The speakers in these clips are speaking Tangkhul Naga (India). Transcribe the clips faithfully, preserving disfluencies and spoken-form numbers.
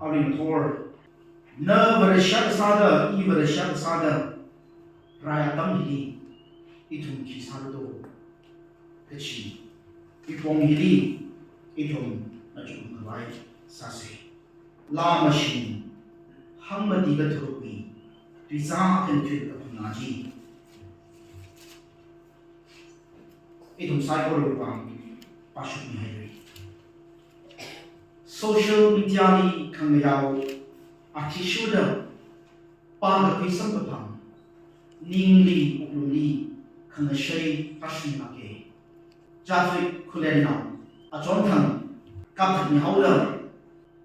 Aring thor, na Vareshi kasāda, i Vareshi kasāda, rai atam hili ithum khi sāra do kachi, ipong hili ithum machuk khavai sāsa. Laa mashing, hangmati katharukmi, tuizā akhanthuili kaphunga chi ithum saikorawui vang pāshokmihaira. Social media li khangayao athishurda pākakhui samkaphang, ningli wuklungli khangashei pāshunglāka. Jatwui khulennao achonthang kapthatmihaoda,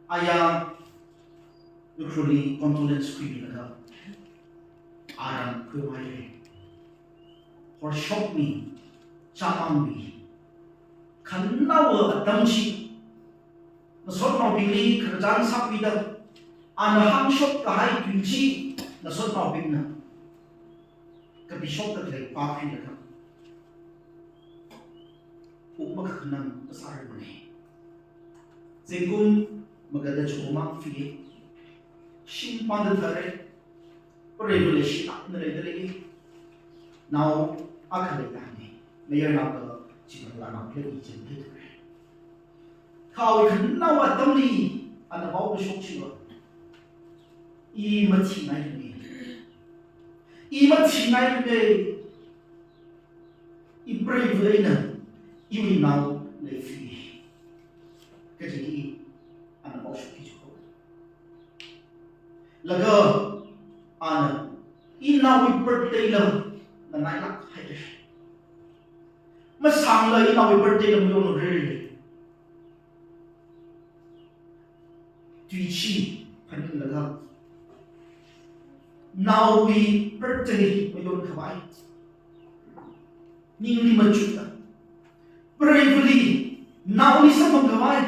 aya Ukhrulli condolence khuimilaga aram khuihaira. Horshokmi, chamangmi, khanaowa atam chi, nasotnaobingli khararchan sākhuida, ana hāngshok kahai tui chi nasotnaobingna kapishokda khalei pākhuilaga, puk makakhanang kasā rai mana. Zingkum magada chungmang fi, shim pāngda thāra, preiva leishi akna leida lei. Nao akha leida ni, mayarnao ka chipangla nao khalei ichin thei thura. Kha awui khanaowa atamli ana vaokashok chiva, i mathingailuina. I mathingailuina. I preiva eina iwui nao leifi kaji hi ana vaoshokki jiko. Laga ana, inaowui birthday la nganailāk haira. Masangla inaowui birthday la mayonra. Tui chi phaninglaga, naowui birthday mayon khavai, ningli machukda, preivali naoli samphang khavai,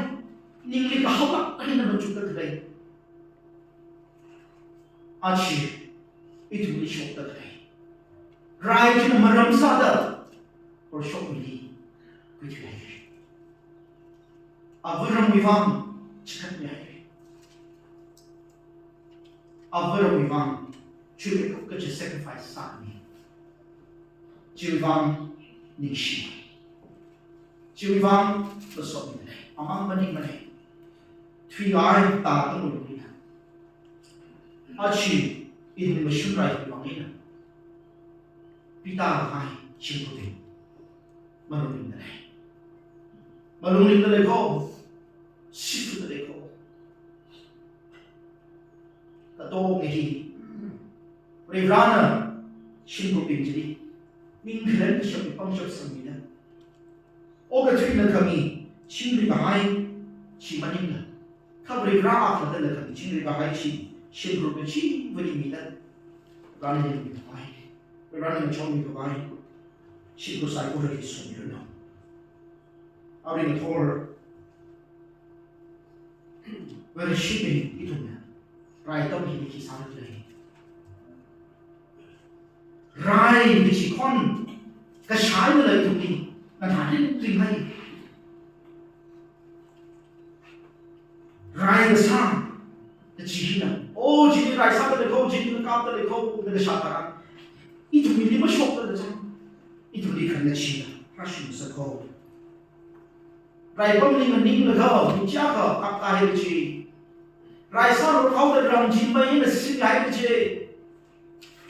ningli kahaolāk eina machukda khalei, aja ithumli shokda khalei rai china maram sāda horshokmili khuithuihaira. Avaramwui vang chikatmihaira. Avaramwui vang chuimeikap kachi sacrifice sāmi. Chiwui vang ningshi. Chiwui vang masotmida lei. Amang maningmana. Thuikahai ta tangmui lungli na, aja ithum mashun raiwui vang eina pita kahai shimkhur hi malung ringda lei. Malung ringda lei ko, sifda lei ko. Katonga hi Varivarana shimkhurbing chili ning khalen kashap pangshap sangmida, okathuina khami chingri kahai chi maningla, kha Varivara akhala khami chingri kahai chi shimkhur kachivali mida, Varena yangmi khavai, Varena ngachonmi khavai shimkhur saikora hi somiranu. Aring thor, Vareshibing ithumna rai atam hili khi sāra khala, rai kachi khon kashai eina ithumli nganhā ringringhai. Rai kasā kachi hina, o chili rai sāda lei ko, chili kapda lei ko, na kashā tharan ithumli mashokda lei chang, ithumli khanna china rashung sā ko. Rai pamli maninglaga mi chiyākha kapkahai kachi, rai sālu khaoda ramchim mai eina sinhai kachi,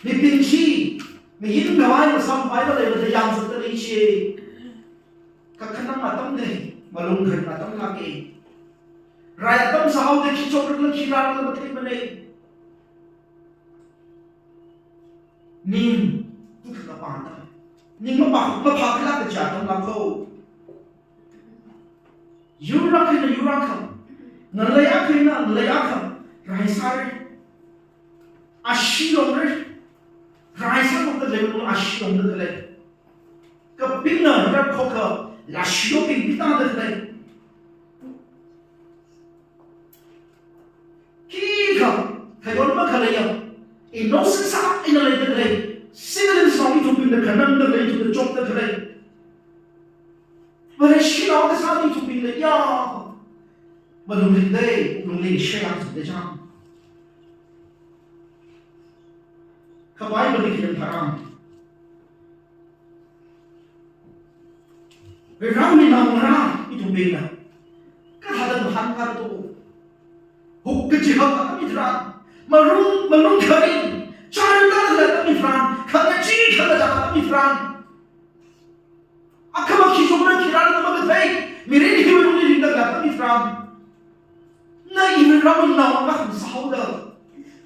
mibing chi mayin khavai masampaiva leilada yangzatda lei chi, kakhanang atamna, malung kharing atamlāka. Rai atam sāhaoda khi chokrakhala khi rārakhala matheimana. Ning tukha kapang atam, ning mapā, maphākhala kaja atamla ko. Yur akha eina yur akha, ngalei akha eina ngalei akha rai sāra. Ashee longra. Rai sālongda lei, ashee longda khalei. Kapingna rai khokha, lashiyobing pitāda khalei. Khikha khayon makhaleiya, innocent sā eina leida khalei, civilians nao ithumbingna khanangda khalei, ithumna chokda khalei, Vareshinao kasā ithumbingna ya, Malung ringdei, lungli shayang zingdei chang. Kha Bible li khi tharan, Varewui naongarā ithumbingna kathāda mahānkāra do. Huk kachihak atam hitharan, malung, malung kharing, chāra tāda khalei atam hitharan, khangachee khangachā atam hitharan, akhama khi shokra khi rāra da makathei mirin hiwui lungli ringda khalei atam hitharan, na iwui Varewui naongarā khamsāhaoda,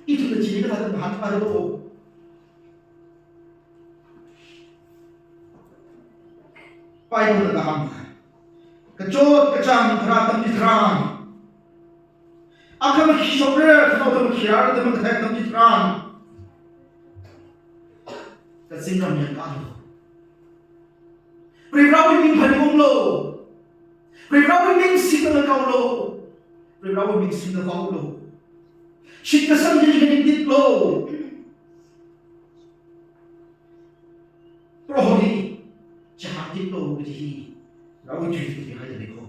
ithumna chili kathāda mahānkāra do. Bible na kahāng, kachot kachāng kharā atam hitharan, akhama khi shokra, khanaoda khi rāra da makathei atam hitharan, kazingram yangkālu. Varivarāwui ming phaningunglu. Varivarāwui ming singda kaolu. Varivarāwui ming singda vaolu. Shitkasang chili nganingtitlu. Proholi chihāntitlu kaji hi Varewui tuili haida leiko.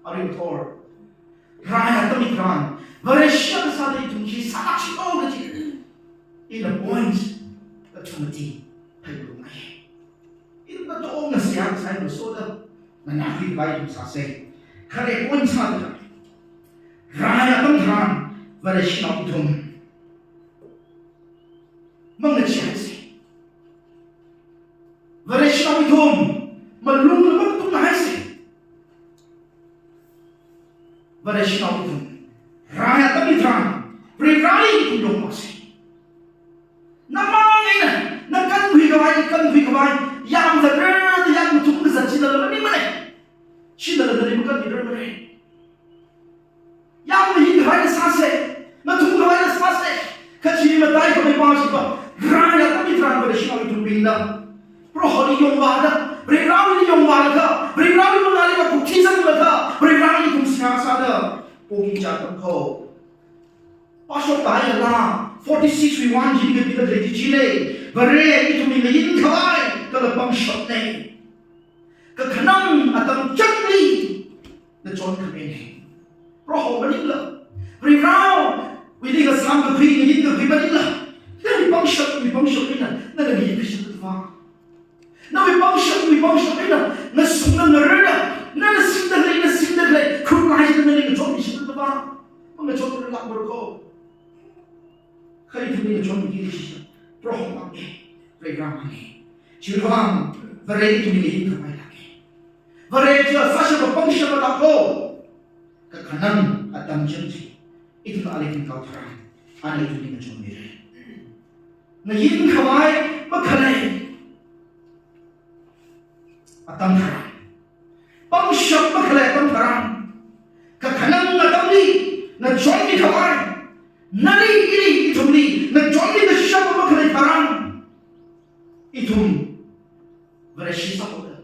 Arui ngathor rai atam hitharan, Vareshi akha sāda ithum khi sālākshilo kaji ina point kathum mati phailu ngai. Ina katongna seihā sālu soda, nganākhui khavai ithum sāsei. Khare point sāda, rai atam tharan Vareshinao ithum mangacheehaisei. Vareshinao ithum malung lamang tunghaisei. Vareshinao ithum rai atam hitharan Varivarāli ithum yongvāsei. Namang eina, na kankhui khavai, kankhui khavai, yāmzatra da yāmkathum kazat chila la maningmana. Chila la nali makanmirarmara. Yāmmahin khavaila sāsei, ngathum khavaila sāsei. Kha chi mataikhamei pa chiva, rai atam hitharan Vareshinao ithumbingna Proholi yongvāda, Varivarāli yongvālaga, Varivarāwui mangāli va khuktizanglaga, Varivarāli ithum seihā sāda pokhui kaji atam kho. Pāshok kahaila, forty-six wui one chili kapida khalei chi chilei, Vare ithumli ngayin khavai kala pangshapna. Kakhanang atam changli nachon khamina. Proho maningla, Varivarāwuili ngasāmkakhui, ngayinkakhui maningla, nawui pangshap, nawui pangshap eina nana ngayinkhui shitda va. Nawui pangshap, nawui pangshap eina ngasungda ngararda, nana singda khalei, na singda khalei khutlai china nali ngachonmi shitda va. Mangachonralākmara kho. Kha ithumli ngachonmi kaji chi Proho mang e, Varivarā mang e. Chiwuivang Vare ithumli ngayin khavai lāka. Vare chi sāshapa pangshapa lāka. Kakhanang atam chang chi ithum ali khingkao tharan, ana ithumli ngachonmira. Ngayin khavai makhalei atam tharan, pangshap makhalei atam tharan, kakhanang atamli ngachonmi khavai, nali ili ithumli ngachonmi kashapa makhalei tharan, ithum Vareshi sāhaoda,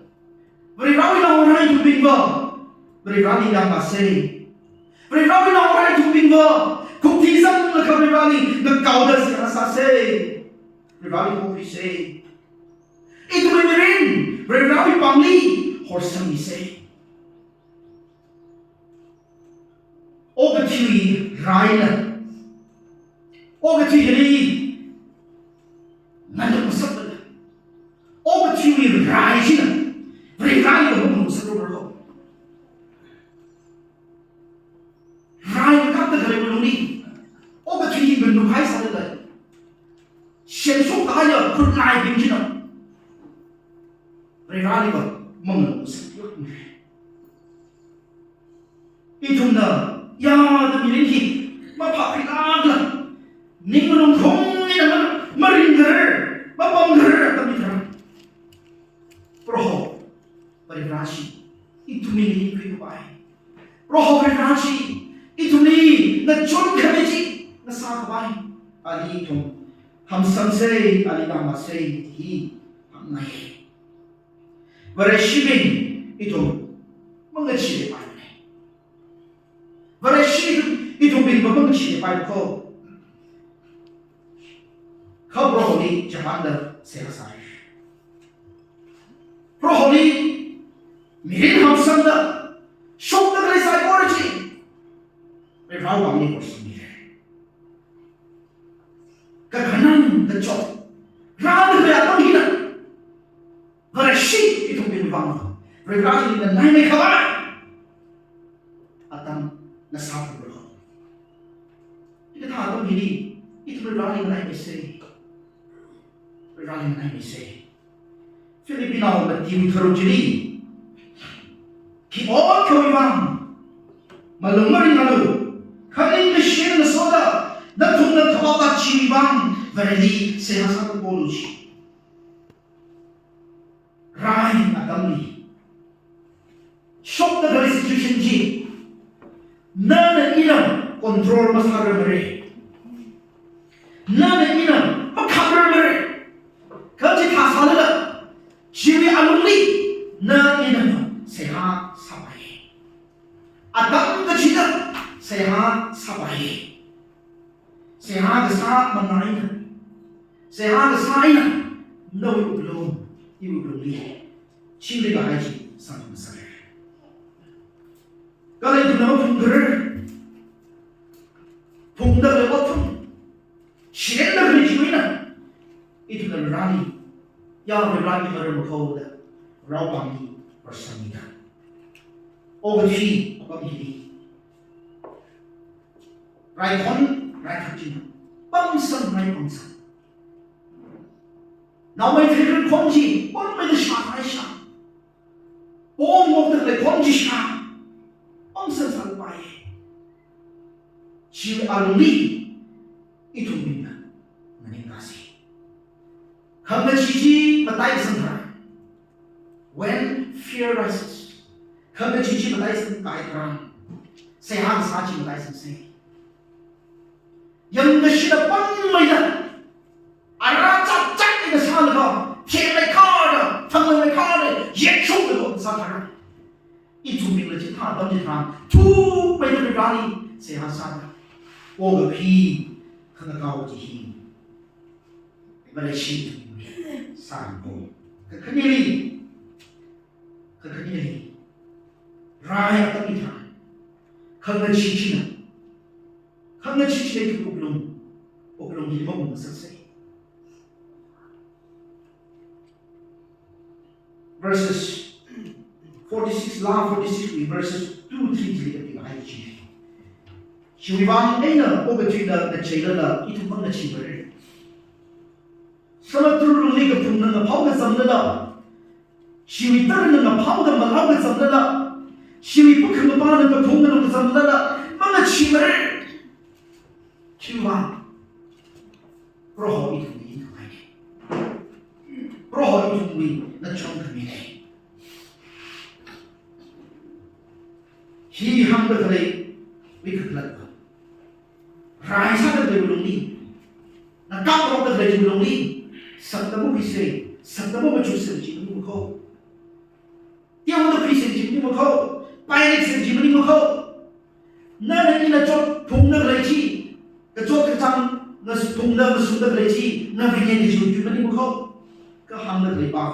Varivarāwui naongarā ithumbingva Varivarāli yāmvāsei. Varivarāwui naongarā ithumbingva khuktizanglaga Varivarāli ngakaoda seihā sāsei. Varivarāli pokhuisei. Ithumwui mirin Varivarāwui pāngli horsangmisei. Okathuiwui raina, okathui hili nganuk ngasakla, okathuiwui rai china Varivarāli nganuk ngasakra kho. Rai ngakapta khalei malungli okathui hi nganukhai sālala, semshok kahaiya khutnaibing china Varivarāli va manganuk ngasakra. Ithumna yāda mirin hi maphākhuilākla, ning malung khong eina ma, maringrar, mapamrar atam hitharan, Proho Varivarā chi ithumli ngayinkhui khavai, Proho Varivarā chi ithumli ngachon khavai chi ngasā khavai, ali ithum hamsangsei, ali yāmvāsei hi hāngngai. Vareshibing ithum mangacheepaimana. Vareshi ithum, ithumbingva mangacheepai kho. Kha Proholi chihānda seihā sāi. Proholi mirin hamsangda shokda khalei saikora chi, Varewui vang ni horsangmira. Kakhanang kachot rāda khalei atam hina, Vareshi ithumbing vang, Vareli nganaimei khavai atam ngasāphalungra. Hikathā atam hili ithum Vareli nganaimeisa. Vareli nganaimeisa. Philippinao matiu tharuk chili, khi ot khawui vang malung maringalu, khaning kashin ngasoda, nathumna thawakka chiwui vang Vareli seihā sāda polu chi. Rai atamli shokda khalei situation chi nana ina control masārarmara. Nana ina makhaprarmara. Kha chithā sālala, chiwui alungli na ina seihā sāpai. Atam kachida seihā sāpai. Seihā kasā mangā eina, seihā kasā eina nawui wuklung, iwui wuklungli chingri kahai chi sāngasakra. Kala ithumna maphungkharar, phungda khalei athum, shirenda khalei chiwui eina ithumna Vareli, ya Vareli marar makhaoda, Varewui vang ni horsangmida, okathui apam hili raikhon raikhat china pangsanghai pangsang, naomeithei ringkhon chi pangmeida shāhai shā, pongmokda khalei khon chi shā, pangsang sāpai. Chiwui alungli ithumbingna nganingkasa. Khangachee chi mataisang tharan, when fear rises, khangachee chi mataisangkahai tharan, seihā kasā chi mataisangsa. Yangkashida pangmeida, ara chakchak eina sālaga, themleikharda, thangleikharda, yetshungda sā tharan, ithumbingla chithā atam chitharan thukmeida Vareli seihā sāda, okathui khanakao chi hi Vareshi ithumli sāngarok. Kakhaneli, kakhaneli, rai atam hitharan khangachee china, khangachee china ithum wuklung, wuklung hi mamung ngasaksa. Verses forty-six, Laa forty-six wui verses two, three chili kapikahai chi. Chiwui vang eina okathuina ngacheilala ithum mangacheemara. Samudru lungli kaphungna ngaphao kazanglala, chiwui tarna ngaphaoda malao kazanglala, chiwui pakhangapana kaphungna kazanglala, mangacheemara. Chiwui vang Proho ithumli khamina. Proho ithumwui ngachon khamina. Hi hāngda khaleiwui kakhalatva, rai sāda khaleiwui lungli, ngakaprokda khaleiwui lungli, sakta makhuisa, sakta mamachuksa chi maningmakho. Teoda khuisa chi maningmakho, pairiksa chi maningmakho. Nana ina chot phungda khalei chi, kachot kachāng ngas phungda ngasungda khalei chi, ngavinge kaji chi maningmakho. Kha hāngda khalei pa,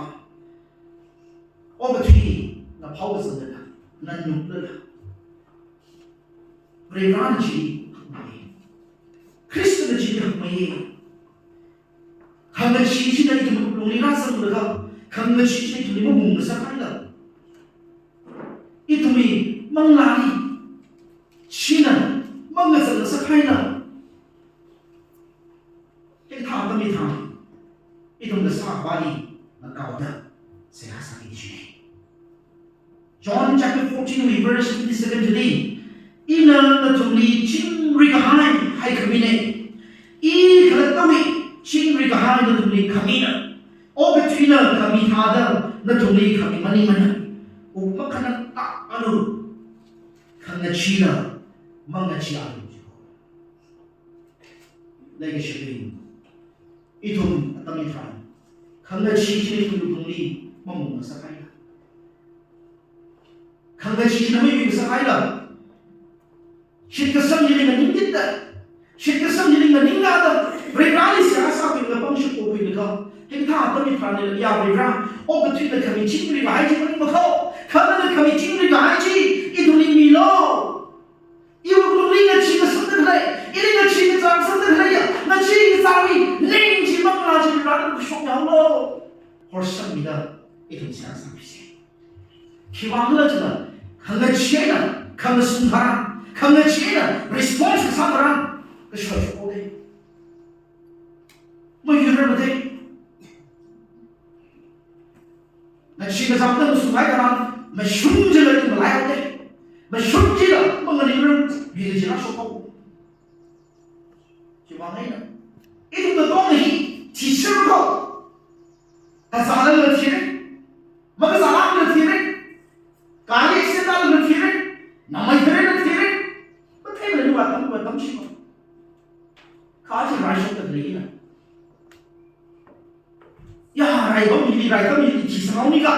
okathui ngaphao kazanglala, nganuklala, Varena chili hakmeiya. Khristana chili hakmeiya. Khangachee china ithumwui wuklungli rāzanglaga, khangachee china ithumli mamung ngasakhaila, ithumwui manglāli china mangazang ngasakhaila, hikathā atam hitharan ithum kasā Vareli ngakaoda seihā sāki kajina. John chapter fourteen wui verse twenty-seven chili, ina nathumli chingri kahai haikhamina. I khalattawui chingri kahai nathumli khamina. Okathuina khami thāda nathumli khami maningmana. Wuk makhanang tālu, khangacheela mangacheealu. Leikashibing, ithum atam hitharan khangachee china ithumwui wuklungli mamung ngasakhaila, khangachee china mayui ngasakhaila, shitkasang chili nganingkida, shitkasang chili nganinglada, Vareli seihā sākhuilaga pangshap pokhuilaga, hikathā atam hitharanli ya Vare, okathuina khami chingri kahai chi maningmakho, kha nana khami chingri kahai chi ithumli milu. Iwui wuklungli ngachee Sāwui ning chi manglā chi Varena kashok yanglo. Horsangmida ithum sāsāpise. Khiwuivang khala jila, khangachee eina, khangasung tharan, khangachee eina response kasā tharan, kashok shokhaode. Mayurarmade. Ngachee kazāngda masunghai tharan, mashun chila ithum malaihaode. Mashun chila manganingrar, village la shokhao. Khiwuivang eina, ithum katongna hi thiserkho. Kazālala thira, makazālala thira, gari accident lala thira, namai tharala thira, matheimana, miwui atam, miwui atam shima. Kha chi raishokda leina. Ya, rai bam hili, rai bam hili thisanghao nika.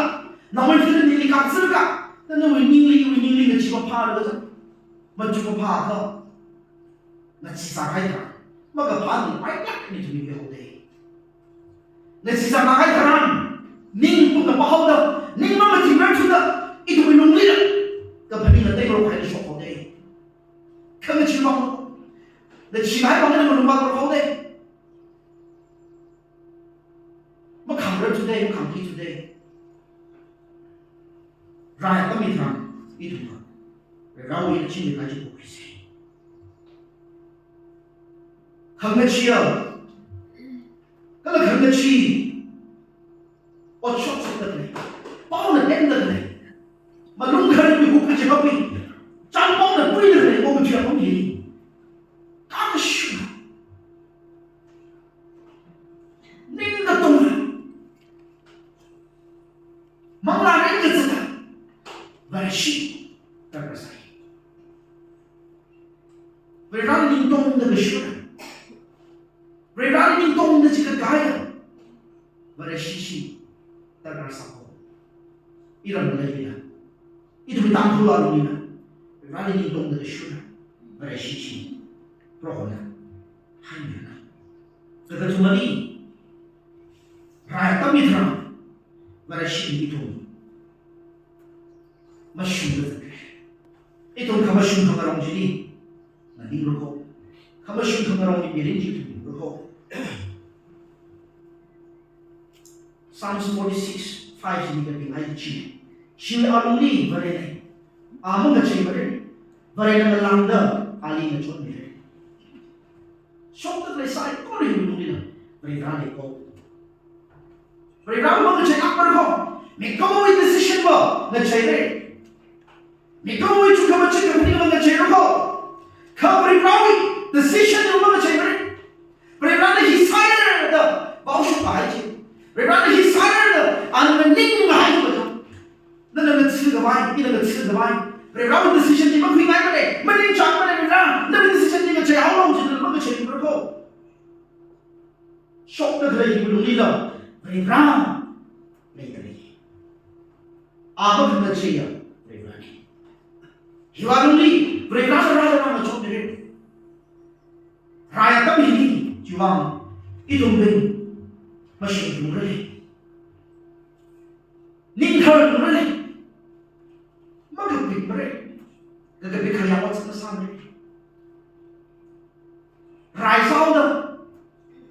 Namai tharali kapzirka. Nawui ningli, iwui ningli ngachee maphālaga zang. Machuk maphākha. Ngachee sāhai tharan, makaphā ning pailāk eina ithum mihaode. Ngachee sāhai tharan, ning pung kapā haoda, ning mamathingrar thuda, ithumwui lunglila kaphaning ngateingarok eina shokhaode. Khangachee mang, ngachee kahai mang eina malung vāngarok haode. Makhangarar thuda, makhangkhui thuda. Rai atam hitharan, ithumna Varewui chingri kaji pokhuise. Khangacheeya, kala khangachee, otshot shokda lei, paona tengda lei, malung kharingwui huk kaji kapui, chānpaona puida lei, okathui apam hi. Kakashuna, ning katonga, manglā ringkazata Vareshi darkar sai. Vareli ningtongda kashuna, Vareli ningtongda chikakāya Vareshi chi darkar sāhao. Iram leilila, ithum Tangkhul alungli, Vareli ningtongda kashuna Vareshi chi Prohona haimira. Kakathumali, rai atam hitharan, Vareshi ithum mashungda zatra. Ithum khamashung khangarong chili nganingrokho. Khamashung khangarongwui mirin chi ithum ningrokho. Psalms forty-six five chili kapihai chi. Shiwui alungli Vare lei, a mangacheimara. Varena ngalāngda ali ngachonmira. Shokda khalei saikora hiwui lunglila Vareli ko. Vareli mangacheimara kho. Mikumowui decision va ngacheira. Mikumowui chukhamachik kaphaning va ngacheira kho. Kha Varewui decision va mangacheimara. Varena hi sāra da vaoshok kahai chi, Varena hi sāra da ana maningkahai chi va, nana ngathā khavai, ina ngathā khavai, Varewui decision chi makhuingaimana, maningchāngmana, Vare, nawui decision chi ngacheihaolu jida mangacheimara kho. Shokda khalei hiwui lunglila Vare leida lei. A makhangacheiya Varena. Hiwui alungli Varena rāda rāngachonmira. Rai atam hili chiwuivang ithumbing mashunglungra lei, ningtharlungra lei. Makapikmara. Kakapik khayā ot sāsāmara. Rai sāhaoda,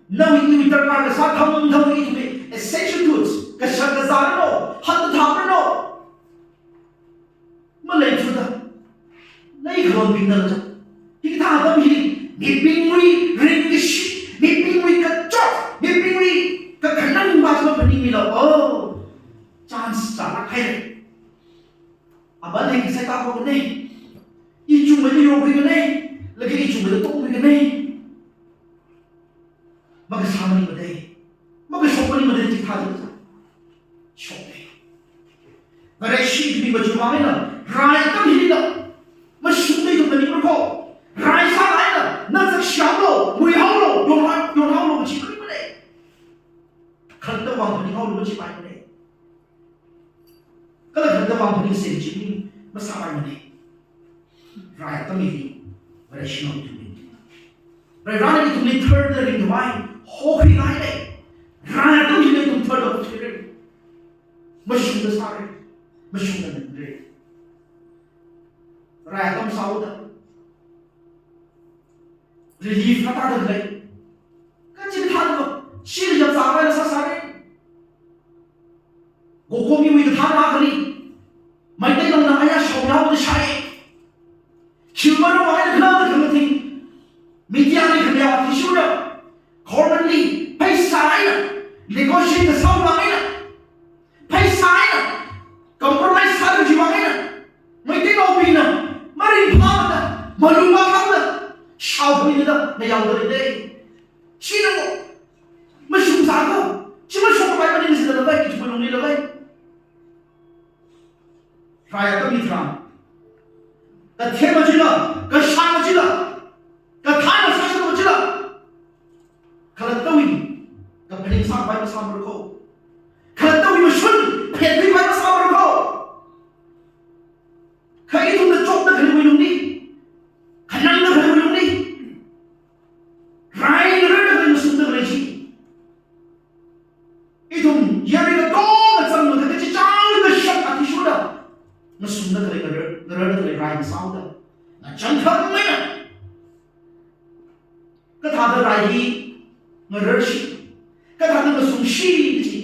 nawui iwui darkar kasā thangthang ithumwui essential goods, kashak kazāranu, han thamranu, maleithuda, nai khalonbingna lacha, hikathā atam hili mibingwui ringkashi, mibingwui kachot, mibingwui kakhanang va chi maphaningmilu. Oh, chance chālāk haira. Aman heng kasai tākho kane, ichungmeili yokhui kane, laga ichungmeida tongkhui kane. Makasā maningmada, makashok maningmada, chithā chithā shokda. Vareshi ithum machukmang eina, rai atam hilila mashungda ithum maningra kho. Rai sālala, na zakshihaolu, muihaolu, yonha-, yonhaolu kachi maningmada. Khalatta vang phaninghaolu kachi maningmada. Kala khalatta vang phaningsei kachi maning masāpaimana. Rai atam hili Vareshina ithumli, Varena ithumli tharda ringkhavai hokhuingailei. Rai atam hili ithum tharda hokhuira. Mashungda sāra, mashungda nganra. Rai atam sāhaoda relief katāda lei. Kha Rawai na khala kamathing, media li khamiyao athishurda, government li pheisā eina, negotiate kasā vang eina, pheisā eina, compromise sāda chiwui vang eina, Meiteinaobingna maringphāmada, malung maphāmada, shaophāmida, mayaoda leidalei. China mashung sākha, chi mashungpai maningla sāda lavai, ithum malungli lavai. Rai atam hitharan, kathem machila, kashāng machila, kathāna sāshang machila, khalattawui kaphaning sākhavai masāmara kho. Khalattawui mashun phetkhuikhavai masāmara kho. Kha ithumna chotda khaleiwui lungli, khanangda khaleiwui lungli, rai ngararda khalei, ngasungda khalei chi, ithum yaruila tongda zangda kachichāngda shap athishurda, ngasungda khalei, ngarar, ngararda khalei rai masāhaoda, ngachang khamei eina kathāda rai hi ngararshi, kathāda ngasungshi kaji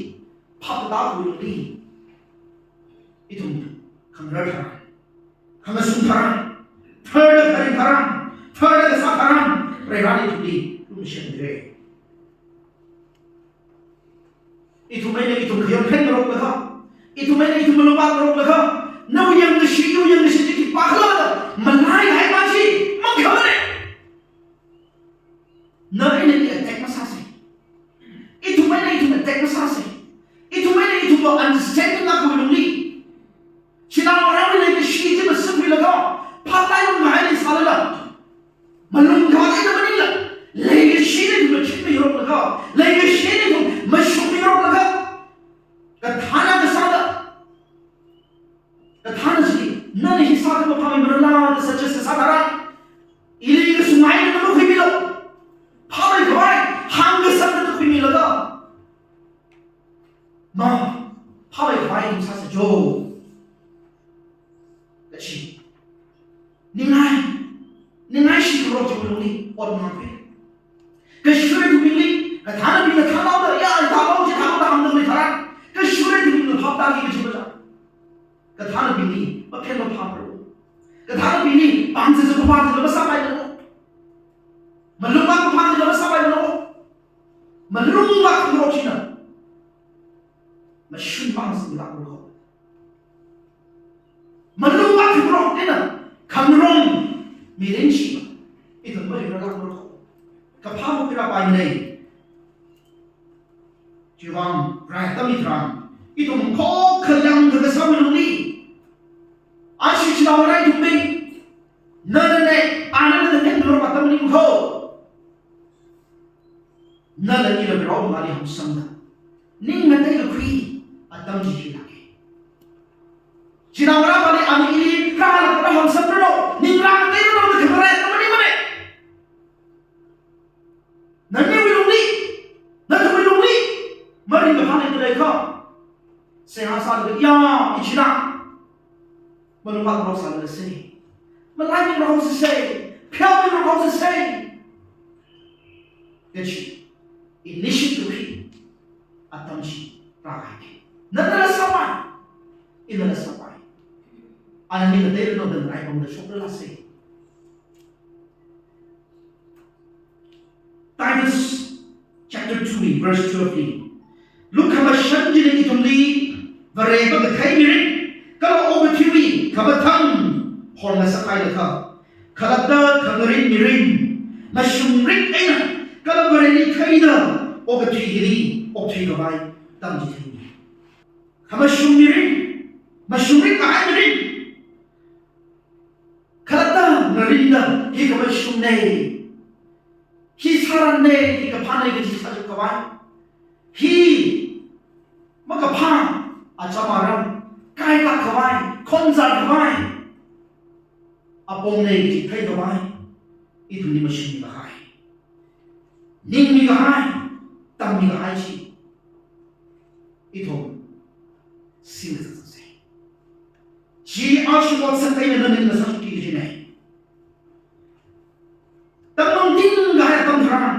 phap tākhui lungli, ithum khangarar tharan, khangasung tharan, tharda kharing tharan, tharda kasā tharan, Varena ithumli lumashanmira. Ithum eina ithum khayon khaingaroklaga, ithum eina ithum malung vāngaroklaga, nawui yangkashi, iwui yangkashi chi khipākhala da malaihai pa chi makhamane. Na eina i attack masāsa. Ithum eina ithum attack masāsa. Ithum eina ithum understanding akhui lungli, chinaongarāwui leikashi chi masākhuilaga, phātai lunghaili sālala, malung khavai eina maningla, leikashili ithum machitmiroklaga, leikashili ithum mashungmiroklaga, kathāna kasāda, kathāna chi, nana hi sākha maphāmeimarala da suggest kasā tharan, ili kasunghaina na makhuimilu. Phāmeikhavai hāngkasangna khuimilaga, ma, phāmeikhavai ithum sāsa jo kachi ningai, ningai shikharok chiwui lungli ot makhui. Kashurei ithumli, kathānabingna thānhaoda, ya, thānhao chi thānhaoda hāngda khalei tharan, kashurei ithumli phap tāki kachi maja. Kathānabingli maphen maphāmara. Kathānabingli pāngzatza kapāngzatla masāpaimara. Malung vākapāngzatla masāpaimara. Malung vākhangarok china mashun pāngzatla ngarok. Malung vākhangarok eina khangarong mirin chi ithum maringrarlākmara kho. Kaphā makhuirāpaimana. Chiwuivang rai atam hitharan, ithum khokkha yangkakasāwui lungli, ashi chinaongarā ithum mi, nana ne, ana ne, nana ne, ngarok atam maning kho. Nala ila Varewui ngalei hamsangda, ning ngateilakhui atam chi hilāka. Chinaongarā pali ani ili rālaga rāhamsangranu, ning rāngateiranu da khamara atam maningmana. Naniwui lungli, nathumwui lungli maringkaphā leidalei kha. Seihā sālaga, ya, ichina malung vāngarok sālala sei, malaimingarok sāsei, pheomingarok sāsei kachi initiative hi atam chi rākahaina. Nanala sāpai, inala sāpai. Ana ning ngateiranu da rai pamda shokralasei. Titus chapter two verse twelve li, lukhamashan chili ithumli Vare makathei mirin kala okathuiwui khamathān horngasakhailaga, khalatta khangarin mirin, mashungrik eina kala Vareli theida okathui hili okthuikhavai tamchitheimi. Khamashung mirin, mashungrik kahai mirin, khalatta ngarinda hi khamashungna, hi sārānna, hi kaphāna kaji sāchuk khavai, hi makaphā acham aram kaikak khavai, khonzar khavai apongna kaji theikhavai ithumli mashungmi kahai, ningmi kahai, tammi kahai chi ithum singkasaksa. Chi ashi otsak eina nana ina sāshokki kajina. Tangmang ting kahai atam tharan,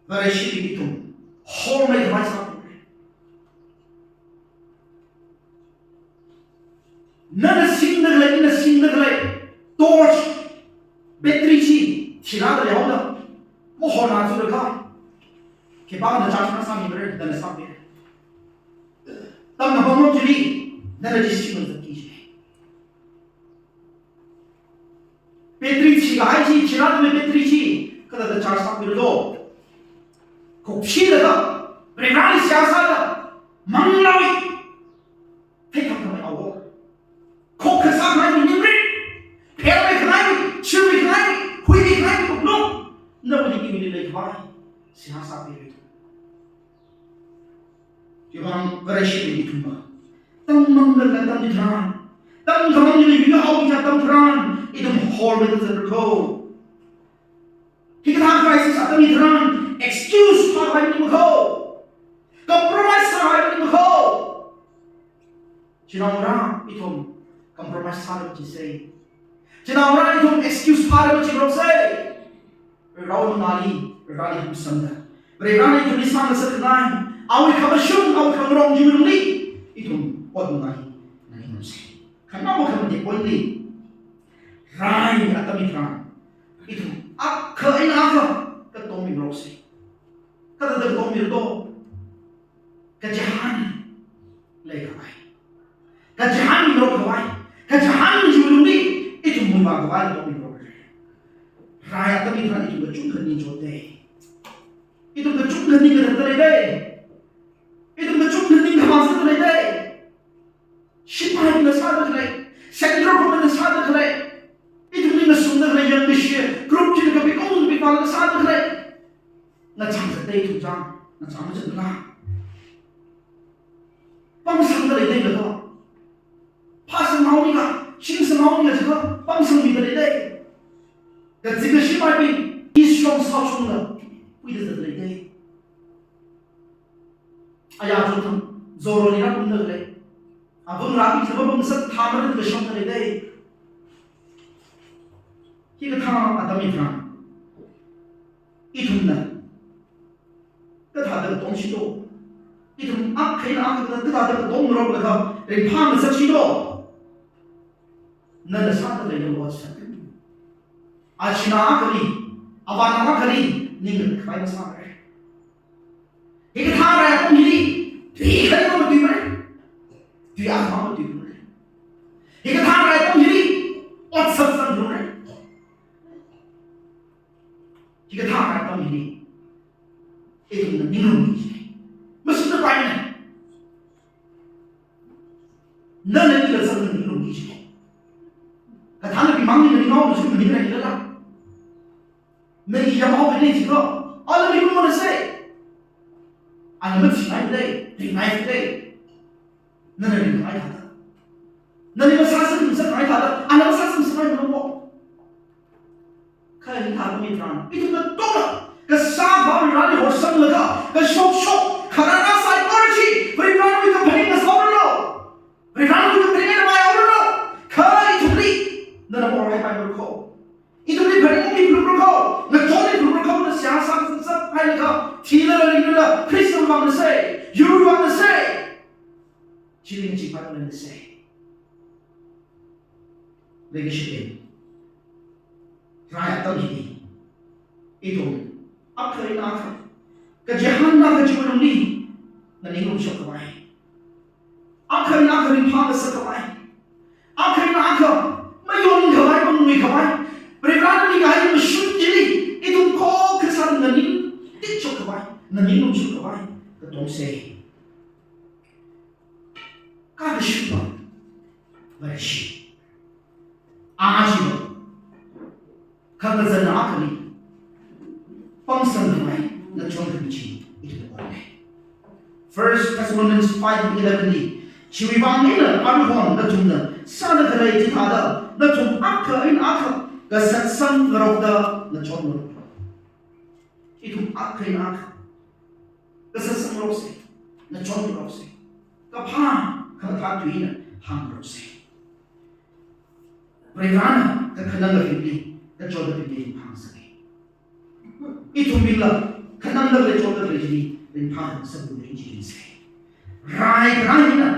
Vareshibing ithum hormeikhavai sāphalungra. Nana singda khalei, ina singda khalei, China da leoda, mo hona zu da ka. Khipāna church na sāmimara, nana sāmira. Tamna bangmang chili, nana Jishu nganzatki ji. Battery chi kahai chi, china da battery chi, kathāda charge sāmira do. Khokshi laga, Varivarali seihā sāda, manglāwui. Thei kham khamei awo. Khokha sākhangai mi nimrit. Phelmi khangai mi, shirmi khangai mi, huimi khangai mi, no. Nawui iwuili leikhavai. Seihā sāpira. Chiwuivang Vareshi ithumva tammanglala atam hitharan, tamkhamang yu yu hao ija atam tharan, ithum whole mi zatrakho. Hikathā crisis atam hitharan, excuse phākhavai maningmakho. Compromise sākhavai maningmakho. Chinaongarā ithum compromise sāra machisa. Chinaongarā ithum excuse phāra machingaroksa. Rao nali, rali hamsangda. Varivarana ithumli sāngasakkhangai, awui khamashung, awui khangarong chiwui lungli, ithum otngai, nganingsa. Khanao khamate point li. Rai atam hitharan, ithum akha eina akha katommingaroksa. Kathāda katommirar do? Kachihān leikhavai. Kachihān mingarokkhavai. Kachihān chiwui lungli ithum muivākhavai katommingarokra. Rai atam hitharan ithum kachungkha ningchotta. Ithum kachungkha ningkatangda leida. Ithum kachungkha ningkhamang sāda leida. Shipaina sāda khalei, Central Government na sāda khalei, ithumli ngasungda khalei yangkashi group china kapikhong kapipāla sāda khalei, ngachang zatda ithum chang, ngachang mazatla. Pangsangda leida laga. Phāsanghaomiga, shimsanghaomiga jiakha, pangsangmida leida. Kazingda shipaibing, east shong south shongla, puida zatda leida. Aya chungthang, Zoroli rāpamda khalei. Avung rāpi chaba pamsat thamara kashok khalei dei. Hikathā atam hitharan, ithumna kathāda katomshi do? Ithum akha eina akha kathāda katomngaroklaga ringphāngasakshi do? Nana sāda khalei lo sā. Achina akhali, avāna akhali, ningkhavai masāra. Hikathā rai atam hili, tui khalimang matuimara. Tui akhamang matuimara. Hikathā rai atam hili, ot sāsang mara. Hikathā rai atam hili, ithumna ninglungki ji. Masāda paimana. Nana ila sāda ninglungki ji. Kathānabing mangli maningaolu ji maningra ilala. Nali yamhaowa lei jikha, ala ringmona sei. Ala mathinaimana lei, ringngaimana lei. Nana ringngai thāda. Nali masāsang masāngai thāda, ala masāsang masāngaimana mo. Kha hikathā atam hitharan, ithum katonga, kasā Varivarali horsanglaga, kashokshok, khararna saikora chi, Varivarawui kaphaning ngasaoranu. Varivarawui kaphaning eina maihaoranu. Kha ithumli, nana morhaipaimara kho. Ithumli phaningungmi phalungmara kho, ngachonmi phalungmara kho, na seihā sāngasak hailaga, thilala ringlala, Khristawui vang ngasei, yurwui vang ngasei. Chili ngachee pānglala ngasei. Leikashibing, rai atam hili, ithum akha eina akha, kachihān akha chiwui lungli, nganing lungshapkhavai. Akha eina akha ringphāngasakkhavai. Akha eina akha mayonkhavai, manguikhavai. Varivarana mikahai mashun chili, ithum khokha sāda nganing tikchokkhavai, nganing lungshapkhavai katomsa. Kakashupa Vareshi. Aja chiva, khangazan akhali pangsangngai nachon khami chi ithum otna. First Thessalonians five eleven li, chiwui vang eina aruihon nathumna sāda khalei chithāda, nathum akha eina akha kasatsangngarokda nachonngarok. Ithum akha eina akha kasatsangngaroksa, nachonngaroksa. Kaphā, khamathā tuina hāngngaroksa. Varivarana kakhanang kafimli, kachot kafimli ringphāngasaka. Ithumbingla, khanangda khalei chotda khalei chili ringphāngasaklu ning chi ringsa. Rai kharā hina,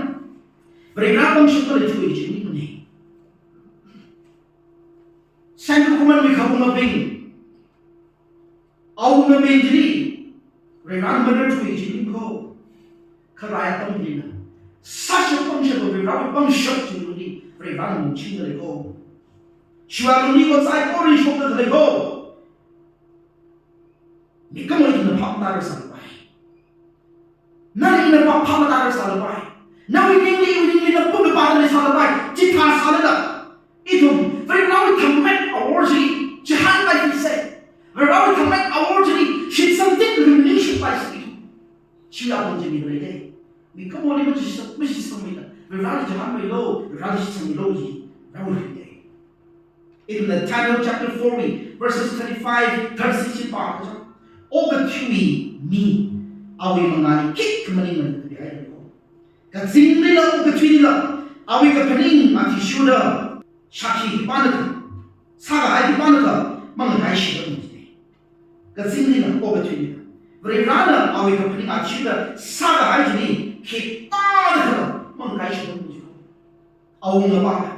Varivara pangshap khalei chi ning mane. Central Government wui khaungabing, Awunga men chili Varivarana mara̱thui chi maningkho. Kha rai atam hina sāshap pangshap Varivarawui pangshap chi maningli Varivarana mungchingda leikho. Chiwui alungli ot saikora shokda leikho. Mikumo ithumna phap matāra sālapai. Nali ina phap, phap matāra sālapai. Nawui ningli, iwui ningli, na pung kapā nali sālapai. Chithā sālala ithum Varivarawui thangmet awor chi chihānpai sāsa. Varivarawui thangmet awor chi shitsang tik lung ningshipai sāsa ithum. Chiwui apong chi mi leida. Mikumoli mashitsang, mashitsangmida, Varivarali chihānmilu, Varivarali shitsangmilu ji rāhaoda. In the Daniel chapter four wui verses thirty-five, thirty-six chi pākha, okathuiwui mi awui mangāli khikha maningmana kapihaira ko. Kazinglila okathuilila awui kaphaning athishurda shākhi khipānakha, sākahai khipānakha mangakaishida ungda. Kazinglila, okathuilila Varivarana awui kaphaning athishurda sākahai chili khipānakha mangakaishida ungda. Awungapā,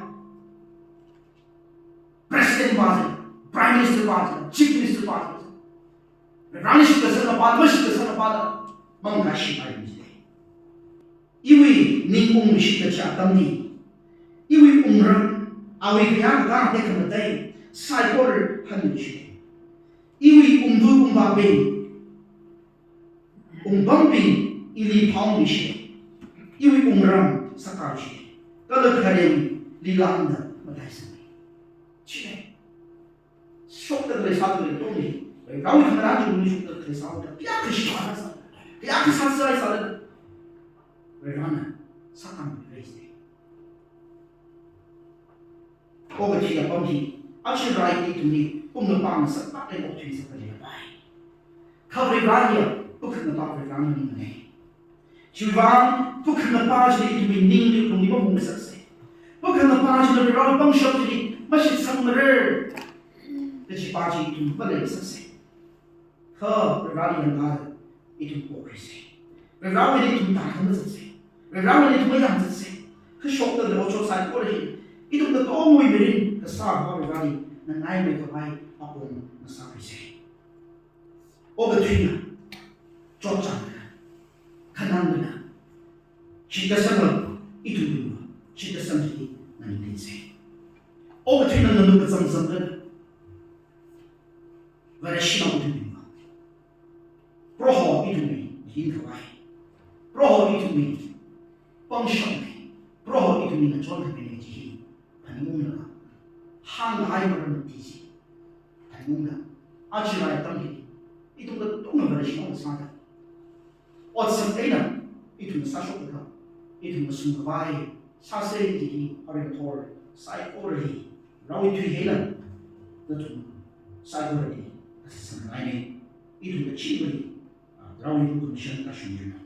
President pā chi, Prime Minister pā chi, Chief Minister pā chi, Varivarali shitkasangapā, mashitkasangapāla mangakaishipai sāsa. Iwui ning ungluishit kachi atamli, iwui wungram, awui khayā kakā tekhamatei saikora hanluishit. Iwui wungva wungvābing, wungpambing ili phaungluishit. Iwui wungram sākaluishit. Kala kharewui lilang da mataisang. Chine. Shokda khalei sāthuda tongli, Varivarawui khangarān chili shokda khalei sāthuda, kayākha shimān sā, kayākha sāsai sāda, Varivarana sākhangareisai. Okathui apam hi, aja rai ithumli pung kapā ngasakta okathui sāpalepai. Kha Varivara hiya pung kapā Varivara maningmana. Chiwuivang pung kapā chili ithumwui ningli lungli mapung ngasaksa. Pung kapā chili Varivarawui pangshap chili mashitsangmara kaji pā chi ithum maleisaksa. Kha Varivarali yanglaga ithum pokhuisa. Varivarawuili ithum tākha mazatsa. Varivarawuili ithum mayangzatsa. Kha shokda khalei otshot saikora hi ithum katongawui mirin kasā Varivarali nganaimei khavai apong ngasakhuisa. Okathuina, chotchāngna, khanangna, shitkasangla ithum shitkasang hi nganingsa. Okathuina nganuk kazang zangla, Vareshi ithum bingva, Proho ithumwui hinkhavai, Proho ithumwui pangshapna, Proho ithumwui ngachonkhami kaji hi phaningunglaga, hāngkahai maram mati chi phaningunglaga, aja rai atam hili ithum katonga Vareshi sāda, otsak eina ithum sāshokakha, ithum mashungkhavai sāsa kaji hi aringthor saikorali, Varewui tui hila nathum saikorali kasāsang ngaina. Ithum kachivali, ah, Varewui commission kashung juna.